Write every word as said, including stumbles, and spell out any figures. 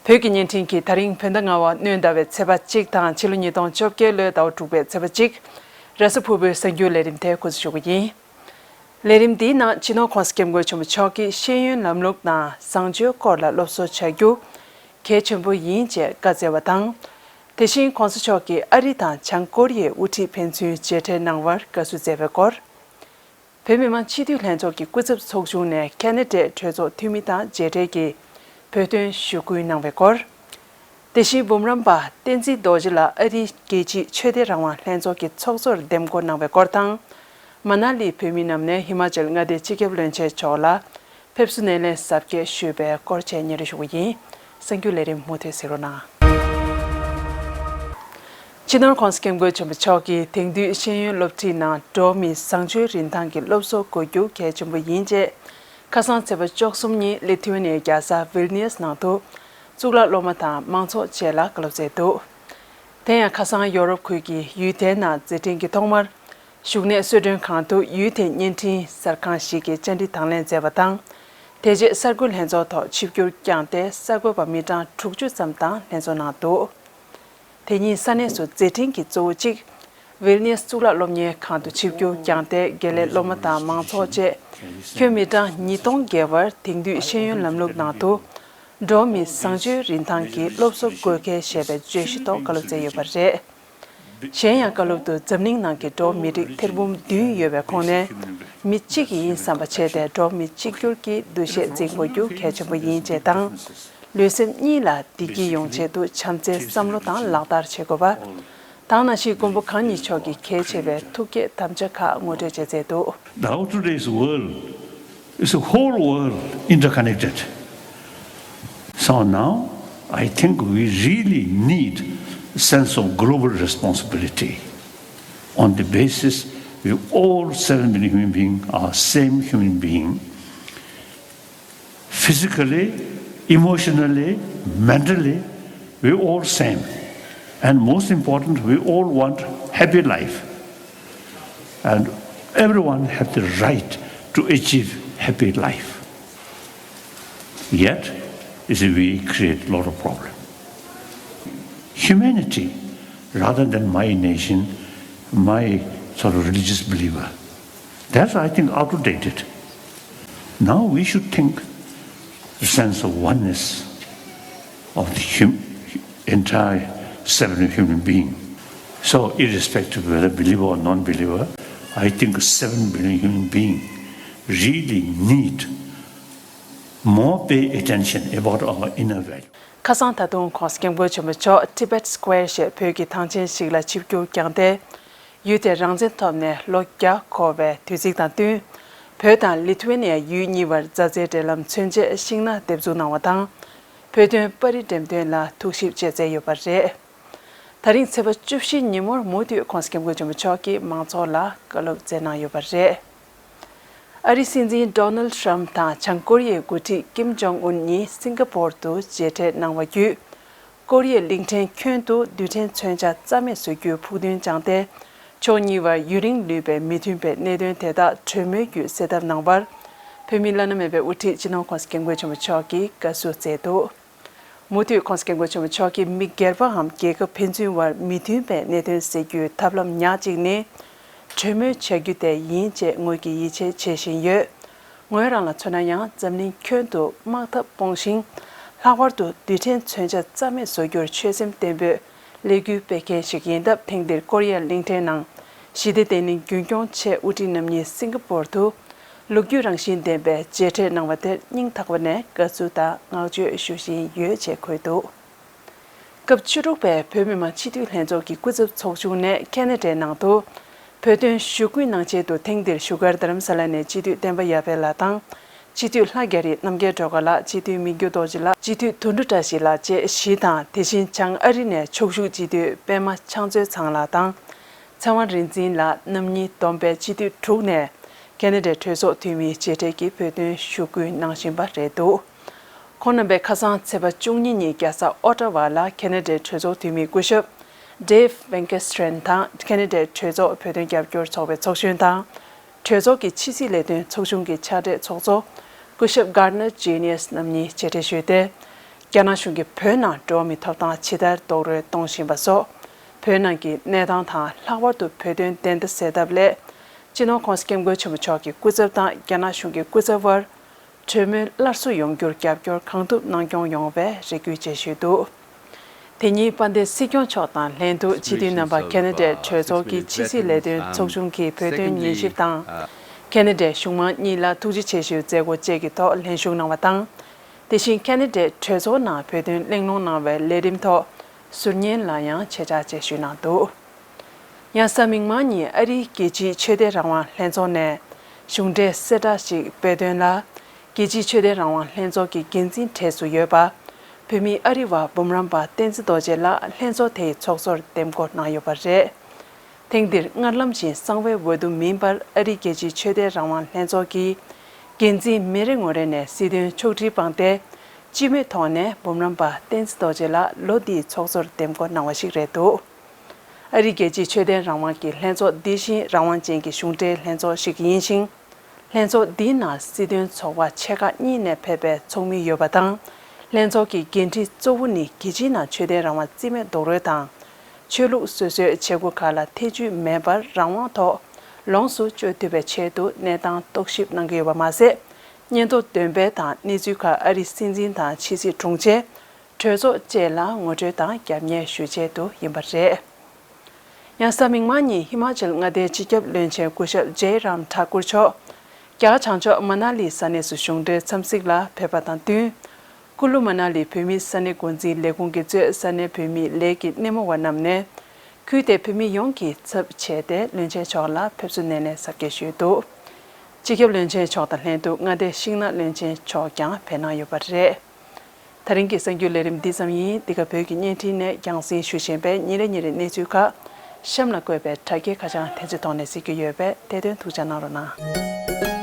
བོད་ཀྱི་བརྙན་འཕྲིན་གྱིས་ད་རིང་བོད་ཟླ་ལྔ་པ་སྣྲོན་ཟླ་བའི་ཚེས་པ་གཅིག་དང་ཕྱི་ལོ་ཉིས་སྟོང་བཅོ་བརྒྱད་ལོའི་ཟླ་བ་དྲུག་པའི་ཚེས་པ་གཅིག་རེས་གཟའ་ཕུར་བུའི་གསར་འགྱུར་ལས་རིམ་དེ་འགོ་འཛུགས་ཞུ་གི་ཡིན། ལས་རིམ་འདིའི་ནང་སྤྱི་ནོར་༸གོང་ས་༸སྐྱབས་མགོན་ཆེན་པོ་མཆོག་གིས་ཤེས་ཡོན་ལམ་ལུགས་དང་བཟང་སྤྱོད་སྐོར་ལ་སློབ་གསོ་བྱ་རྒྱུ་གལ་ཆེན་པོ་ཡིན་ཅེས་བཀའ་སྩལ་བ་དང་། དེ་བཞིན་༸གོང་ས་མཆོག་གིས་ཨ་རི་དང་བྱང་ཀོ་རི་ཡའི་དབུ་ཁྲིད་ཕན་ཚུན་མཇལ་འཕྲད་གནང་བར་དགའ་བསུ་སྩལ་བའི་སྐོར། བོད་མི་མང་སྤྱི་འཐུས་ལྷན་ཚོགས་ཀྱི་སྐུ་ཚབ་ཚོགས་ཆུང་ནས་ཁ་ན་ཌའི་གྲོས་ཚོགས་འཐུས་མི་དང་མཇལ་འཕྲད་ཀྱིས་བོད་དོན་ཞུ་སྐུལ་གནང་བའི་སྐོར། དེ་བཞིན་འབུམ་རམས་པ་བསྟན་འཛིན་རྡོ་རྗེ་ལགས་ཨ་རིའི་རྒྱལ་སྤྱིའི་ཆོས་དད་རང་དབང་ལྷན་ཚོགས་ཀྱི་ཚོགས་གཙོར་འདེམས་བསྐོ་གནང་བའི་སྐོར་དང་། མ་ན་ལིའི་བོད་མི་རྣམས་ནས་ཧི་མ་ཅལ་མངའ་སྡེའི་སྤྱི་ཁྱབ་བློན་ཆེན་མཆོག་ལ་ཕེབས་བསུ་སྣེ་ལེན་གཟབ་རྒྱས་ཞུས་པའི་སྐོར་བཅས་སྙན་སྒྲོན་ཞུ་གི་ཡིན། གསར་འགྱུར་ལས་རིམ་མུ་མཐུད་གཟིགས་རོགས་གནང་། སྤྱི་ནོར་༸གོང་ས་༸སྐྱབས་མགོན་ཆེན་པོ་མཆོག་གིས་དེང་དུས་ཤེས་ཡོན་སློབ་ཁྲིད་ནང་འགྲོ་བ་མིའི་བཟང་སྤྱོད་རིན་ཐང་གི་སློབ་གསོ་དགོས་རྒྱུ་གལ་ཆེན་པོ་ཡིན་ཅེས། ཁ་སང་ཚེས་པ་བཅུ་གསུམ་ཉིན་ལི་ཐུ་ཝེ་ནི་ཡའི་རྒྱལ་ས་ཝིལ་ནིས་ནང་དུ་གཙུག་ལག་སློབ་མ་དང་མང་ཚོགས་བཅས་ལ་བཀའ་སློབ་སྩལ་འདུག་དེ་ཡང་ཁ་སང་ཡོ་རོབ་ཁུལ་གྱི་ཡུལ་དེའི་ནང་མཛད་འཕྲིན་གྱི་ཐོག་མར། བཞུགས་གནས་གསོལ་མགྲོན་ཁང་དུ་ཡུལ་དེའི་བརྙན་འཕྲིན་གསར་ཁང་ཞིག་གིས་བཅར་འདྲི་དང་ལེན་མཛད་པ་དང་། དེ་རྗེས་གསར་འགོད་ལྷན་ཚོགས་ཐོག་ཆིབས་བསྒྱུར་བསྐྱངས་ཏེ་གསར་འགོད་པ་མི་གྲངས་དྲུག་ཅུ་ཙམ་དང་ལྷན་ཚོགས་གནང་འདུག་དེ་ཉིན་ས་གནས་སུ་མཛད་འཕྲིན་གྱི་གཙོ་བོ་གཅིག་ཝིལ་ནིས་གཙུག་ལག་སློབ་གཉེར་ཁང་དུ་ཆིབས་བསྒྱུར་བསྐྱངས་ཏེ་དགེ་ལས་སློབ་མ་དང་མང་ཚོགས་བཅས་ཁྱོན་མི་གྲངས་ཉིས་སྟོང་བརྒལ་བར་དེང་དུས་ཤེས་ཡོན་ལམ་ལུགས་ནང་དུ་འགྲོ་བ་མིའི་བཟང་སྤྱོད་རིན་ཐང་གི་སློབ་གསོ་དགོས་གལ་ཞེས་པའི་བརྗོད་གཞི་ཐོག་བཀའ་སློབ་སྩལ་ཡོད་པ་རེད། གཞན་ཡང་བཀའ་སློབ་ཏུ་འཛམ་གླིང་ནང་གི་འགྲོ་བ་མི་རིགས་ཐེར་འབུམ་བདུན་ཡོད་པའི་ཁོངས་ནས་མི་གཅིག་ཡིན་བསམ་པ་བྱས་ཏེ་འགྲོ་བ་མི་གཅིག་གྱུར་གྱི་འདུ་ཤེས་འཛིན་དགོས་རྒྱུ་གལ་ཆེན་པོ་ཡིན་ཅེས་དང་། ལུས་སེམས་གཉིས་ལ་བདེ་སྐྱིད་ཡོང་ཆེད་དུ་བྱམས་བརྩེའི་བསམ་བློ་དང་ལག་བསྟར་བྱེད་དགོས་པ། དེ་ནང་བཞིན་མགོན་པོ་གང་ཉིད་མཆོག་གི་གལ་ཆེ་བའི་ཐུགས་བསྐྱེད་དམ་བཅའ་ཁག་ངོ་སྤྲོད་བྱས་མཛད་འདུག Now today's world is a whole world interconnected. So now I think we really need a sense of global responsibility on the basis we all seven billion human beings are same human being. Physically, emotionally, mentally, we all same. And most important, we all want happy life. And everyone have the right to achieve happy life. Yet, you see, we create a lot of problem. Humanity, rather than my nation, my sort of religious believer, that's, I think, outdated. Now we should think the sense of oneness of the hum- entire seven human being. So, irrespective whether believer or non-believer, I think seven billion human being really need more pay attention about our inner value. ཁ་སང་ད་དུང་༸གོང་ས་༸སྐྱབས་མགོན་ཆེན་པོ་མཆོག་Tibet Square ཞེས་བོད་ཀྱི་ཐང་ཆེན་ཞིག་ལ་ཆིབས་བསྒྱུར་བསྐྱངས་ཏེ། ཡུལ་དེར་རང་བཙན་ཐོབ་ནས་ལོ་བརྒྱ་འཁོར་བའི་དུས་ཚིགས་དང་བསྟུན། བོད་དང་ལི་ཐུ་ཝེ་ནི་ཡ་ཡུལ་གཉིས་བར་མཛའ་བརྩེའི་འབྲེལ་ལམ་མཚོན་ཆེད་ཤིང་ནགས་འདེབས་འཛུགས་གནང་བ་དང་། བོད་དོན་པར་རིས་འགྲེམས་སྟོན་ལ་ཐུགས་ཞིབ་བྱས་མཛད་ཡོད་པ་རེད། ད་རིང་ཚེས་པ་བཅུ་བཞི་ཉིན་མོར་མུ་མཐུད་༸གོང་ས་༸སྐྱབས་མགོན་ཆེན་པོ་མཆོག་གིས་མང་ཚོགས་ལ་བཀའ་སློབ་སྩལ་གནང་ཡོད་པ་རེད། ཨ་རིའི་སྲིད་འཛིན་ཌོ་ནལ་ཊམ་དང་བྱང་ཀོ་རི་ཡའི་འགོ་ཁྲིད་ཀིམ་ཇོང་ཨུན་གཉིས་སིང་ག་པོར་དུ་མཇལ་འཕྲད་གནང་བ་བརྒྱུད། ཀོ་རི་ཡའི་གླིང་ཕྲན་ཁྱོན་དུ་རྡུལ་ཕྲན་མཚོན་ཆ་རྩ་མེད་བཟོ་རྒྱུའི་ཕུགས་འདུན་བཅངས་ཏེ། ཕྱོགས་གཉིས་བར་ཡུན་རིང་ལུས་པའི་མི་མཐུན་པའི་གནད་དོན་དེ་དག་གྲོས་མོལ་བརྒྱུད་སེལ་ཐབས་གནང་བར། བོད་མིའི་བླ་ན་མེད་པའི་དབུ་ཁྲིད་སྤྱི་ནོར་༸གོང་ས་༸སྐྱབས་མགོན་ཆེན་པོ་མཆོག་གིས་དགའ་བསུ་སྩལ་འདུག་མུ་མཐུད་༸གོང་ས་༸སྐྱབས་མགོན་ཆེན་པོ་མཆོག་གིས་མི་སྒེར་པའམ་རྒྱལ་ཁབ་ཕན་ཚུན་བར་མི་མཐུན་པའི་གནད་དོན་སེལ་རྒྱུའི་ཐབས་ལམ་ཉག་གཅིག་ནི། གྲོས་མོལ་བྱ་རྒྱུ་དེ་ཡིན་ཅེས་ངོས་ཀྱིས་ཡིད་ཆེས་བྱེད་བཞིན་ཡོད། ངོས་རང་ལ་མཚོན་ན་ཡང་འཛམ་གླིང་ཁྱོན་དུ་དམག་འཐབ་སྤོང་ཞིང་། ལྷག་པར་དུ་རྡུལ་ཕྲན་མཚོན་ཆ་རྩ་མེད་བཟོ་རྒྱུར་ཆོད་སེམས་བརྟན་པོས་ལས་འགུལ་སྤེལ་མཁན་ཞིག་ཡིན་སྟབས། ཐེངས་འདིར་ཀོ་རི་ཡ་གླིང་ཕྲན་ནང་ཞི་བདེ་བརྟན་ལྷིང་རྒྱུན་སྐྱོང་ཆེད་དབུ་ཁྲིད་རྣམ་གཉིས་སིང་ག་པོར་དུ། ལོ་རྒྱུས་རང་བཞིན་ལྡན་པའི་མཇལ་འཕྲད་གནང་བ་དེར་སྙིང་ཐག་པ་ནས་དགའ་བསུ་དང་བསྔགས་བརྗོད་ཞུ་བཞིན་ཡོད་ཅེས་འཁོད་འདུག་སྐབས་བཅུ་དྲུག་པའི་བོད་མི་མང་སྤྱི་འཐུས་ལྷན་ཚོགས་ཀྱི་སྐུ་ཚབ་ཚོགས་ཆུང་ནས་ཁ་ན་ཌའི་ནང་དུ། བོད་དོན་ཞུ་སྐུལ་གནང་ཆེད་དུ་ཐེངས་འདིར་བཞུགས་སྒར་རྡ་རམ་ས་ལ་ནས་སྤྱི་འཐུས་བསྟན་པ་ཡར་འཕེལ་ལགས་དང་། སྤྱི་འཐུས་ལྷ་རྒྱ་རི་རྣམ་རྒྱལ་སྒྲོལ་དཀར་ལགས། སྤྱི་འཐུས་མི་འགྱུར་རྡོ་རྗེ་ལགས། སྤྱི་འཐུས་དོན་གྲུབ་བཀྲ་ཤིས་ལགས་བཅས་བཞི་དང་། དེ་བཞིན་བྱང་ཨ་རི་ནས་ཕྱོགས་བཞུགས་སྤྱི་འཐུས་པད་མ་ཕྱག་མཛོད་ཚང་ལགས་དང་། ཚེ་དབང་རིག་འཛིན་ལགས་རྣམ་གཉིས་བསྡོམས་པའི་སྤྱི་འཐུས་དྲུག་ནས་ཁ་ན་ཌའི་གྲོས་ཚོགས་འཐུས་མིའི་མཇལ་འཕྲད་ཀྱིས་བོད་དོན་ཞུ་སྐུལ་གནང་བཞིན་པ་རེད་འདུག་ཁོང་རྣམ་པས་ཁ་སང་ཚེས་པ་བཅུ་གཉིས་ཉིན་རྒྱལ་ས་ཨོ་ཊ་ཝ་ལ་ཁ་ན་ཌའི་གྲོས་ཚོགས་འཐུས་མི་སྐུ་ཞབས་Dave Wenkestren དང་། ཁ་ན་ཌའི་གྲོས་ཚོགས་བོད་དོན་རྒྱབ་སྐྱོར་ཚོགས་པའི་ཚོགས་གཞོན་དང་། གྲོས་ཚོགས་ཀྱི་ཕྱི་སྲིད་ལས་དོན་ཚོགས་ཆུང་གི་ཕྱག་སྦྲེལ་ཚོགས་གཙོ་སྐུ་ཞབས་Gardner Genius རྣམ་གཉིས་མཇལ་འཕྲད་ཞུས་ཏེ། རྒྱ་ནག་གཞུང་གིས་བོད་ནང་འགྲོ་བ་མིའི་ཐོབ་ཐང་ཇི་ལྟར་རྡོག་རོལ་གཏོང་བཞིན་པ་སོགས། བོད་ནང་གི་གནས་སྟངས་དང་ལྷག་པར་དུ་བོད་དོན་བདེན་མཐའ་གསལ་ཐབས་སླད། སྤྱི་ནོར་༸གོང་ས་༸སྐྱབས་མགོན་ཆེན་པོ་མཆོག་གི་སྐུ་ཚབ་དང་རྒྱ་ནག་གཞུང་གི་སྐུ་ཚབ་དབར། གྲོས་མོལ་སླར་གསོ་ཡོང་རྒྱུར་རྒྱབ་སྐྱོར་གང་ཐུབ་གནང་སྐྱོང་ཡོང་བའི་རེ་སྐུལ་བཅས་ཞུས་འདུག་དེ་ཉིན་དཔལ་ལྡན་སྲིད་སྐྱོང་མཆོག་དང་ལྷན་དུ་སྤྱི་འཐུས་རྣམ་པ་ཁེ་ན་ཌའི་གྲོས་ཚོགས་ཀྱི་ཕྱི་སྲིད་ལས་དོན་ཚོགས་ཆུང་གི་བོད་དོན་ཉན་ཞིབ་དང་། ཁེ་ན་ཌའི་གཞུང་མང་གཉིས་ལ་ཐུགས་རྗེ་ཆེ་ཞུའི་མཛད་སྒོ་བཅས་ཀྱི་ཐོག་ལྷན་ཞུགས་གནང་བ་དང་། དེ་བཞིན་ཁེ་ན་ཌའི་གྲོས་ཚོགས་ནང་བོད་དོན་གླེང་སློང་གནང་བའི་ལས་རིམ་ཐོག་ཟུར་ཉན་ལ་ཡང་ཆེད་བཅར་བཅས་ཞུས་གནང་འདུག་ཡང་གཟའ་མིག་དམར་ཉིན་ཨ་རིའི་རྒྱལ་སྤྱིའི་ཆོས་དད་རང་དབང་ལྷན་ཚོགས་ནས་གཞུང་འབྲེལ་གསལ་བསྒྲགས་ཤིག་སྤེལ་དོན་ལ། རྒྱལ་སྤྱིའི་ཆོས་དད་རང་དབང་ལྷན་ཚོགས་ཀྱི་འགན་འཛིན་གྲས་སུ་ཡོད་པ། བོད་མིའི་ཨ་རི་བ་འབུམ་རམས་པ་བསྟན་འཛིན་རྡོ་རྗེ་ལགས་ལྷན་ཚོགས་དེའི་ཚོགས་གཙོར་འདེམས་བསྐོ་གནང་ཡོད་པ་རེད། ཐེངས་འདིར་སྔར་ལམ་བཞིན་གསང་བའི་འོས་བསྡུ་མིན་པར་ཨ་རིའི་རྒྱལ་སྤྱིའི་ཆོས་དད་རང་དབང་ལྷན་ཚོགས་ཀྱི་འགན་འཛིན་མི་རེ་ངོ་རེ་ནས་སྲིད་དོན་ཕྱོགས་སྒྲིག་སྤངས་ཏེ། སྤྱི་མོས་ཐོག་ནས་འབུམ་རམས་པ་བསྟན་འཛིན་རྡོ་རྗེ་ལགས་ལོ་འདིའི་ཚོགས་གཙོར་འདེམས་བསྐོ་གནང་བ་ཞིག་རེད་འདུག་ཨ་རིའི་རྒྱལ་སྤྱིའི་ཆོས་དད་རང་དབང་གི་ལྷན་ཚོགས་འདི་བཞིན་རང་དབང་ཅན་གྱི་གཞུང་འབྲེལ་ལྷན་ཚོགས་ཤིག་ཡིན་ཞིང་། ལྷན་ཚོགས་འདིའི་ནང་སྲིད་དོན་ཚོགས་པ་ཆེ་ཁག་གཉིས་ནས་ཕེབས་པའི་ཚོགས་མི་ཡོད་པ་དང་། ལྷན་ཚོགས་ཀྱི་འགན་འཁྲི་གཙོ་བོ་ནི་རྒྱལ་སྤྱིའི་ནང་ཆོས་དད་རང་དབང་རྩིས་མེད་རྡོག་རོལ་དང་། ཆོས་ལུགས་སོ་སོའི་བྱེད་སྒོ་ཁག་ལ་ཐེ་བྱུས་མེད་པར་རང་དབང་ཐོག་ལོངས་སུ་སྤྱོད་ཐུབ་པའི་ཆེད་དུ་གནས་སྟངས་རྟོག་ཞིབ་གནང་གི་ཡོད་པ་མ་ཟད། སྙན་ཐོ་འདོན་སྤེལ་དང་གནས་ཚུལ་ཁག་ཨ་རིའི་སྲིད་འཛིན་དང་ཕྱི་སྲིད་དྲུང་ཆེ། གྲོས་ཚོགས་བཅས་ལ་ངོ་སྤྲོད་དང་རྒྱབ་གཉེར་ཞུ་ཆེད་དུ་ཡིན་པ་རེད། ཡང་གཟའ་མིག་དམར་ཉིན་ཧི་མ་ཅལ་མངའ་སྡེའི་སྤྱི་ཁྱབ་བློན་ཆེན་སྐུ་ཞབས་ཇེ་རམ་ཐ་ཀུར་མཆོག་རྒྱ་གར་བྱང་ཕྱོགས་མ་ན་ལི་ས་གནས་སུ་གཞུང་འབྲེལ་འཚམས་གཟིགས་ལ་ཕེབས་པ་དང་བསྟུན། ཀུ་ལུ་མ་ན་ལི་བོད་མིའི་ས་གནས་འགོ་འཛིན་ལས་ཁུངས་ཀྱིས་གཙོས་ས་གནས་བོད་མིའི་ལས་ཀྱི་སྣེ་མོ་བ་རྣམས་ནས། ཁུལ་དེའི་བོད་མི་ཡོངས་ཀྱི་ཚབ་བྱས་ཏེ་བློན་ཆེན་མཆོག་ལ་ཕེབས་བསུ་ནན་ནན་གཟབ་རྒྱས་ཞུས་འདུག་སྤྱི་ཁྱབ་བློན་ཆེན་མཆོག་དང་ལྷན་དུ་མངའ་སྡེའི་ཤིང་ནགས་བློན་ཆེན་མཆོག་ཀྱང་ཕེབས་གནང་ཡོད་པ་རེད། ད་རིང་གི་གསར་འགྱུར་ལས་རིམ་འདི་ཙམ་ཡིན། འདི་ག་བོད་ཀྱི་བརྙན་འཕྲིན་ནས་རྒྱང་སྲིང་ཞུ་བཞིན་པའི་ཉིན་རེ་ཉིན་རེའི་གནས་ཚུལ་ཁག་གཤམ་ལ་བཀོད་པའི་དྲ་རྒྱའི་ཁ་བྱང་དེ་ཚོའི་ཐོག་ནས་གཟིགས་རྒྱུ་ཡོད་པས་དེ་དོན་ཐུགས་ཅག་གནང་རོགས་གནང་།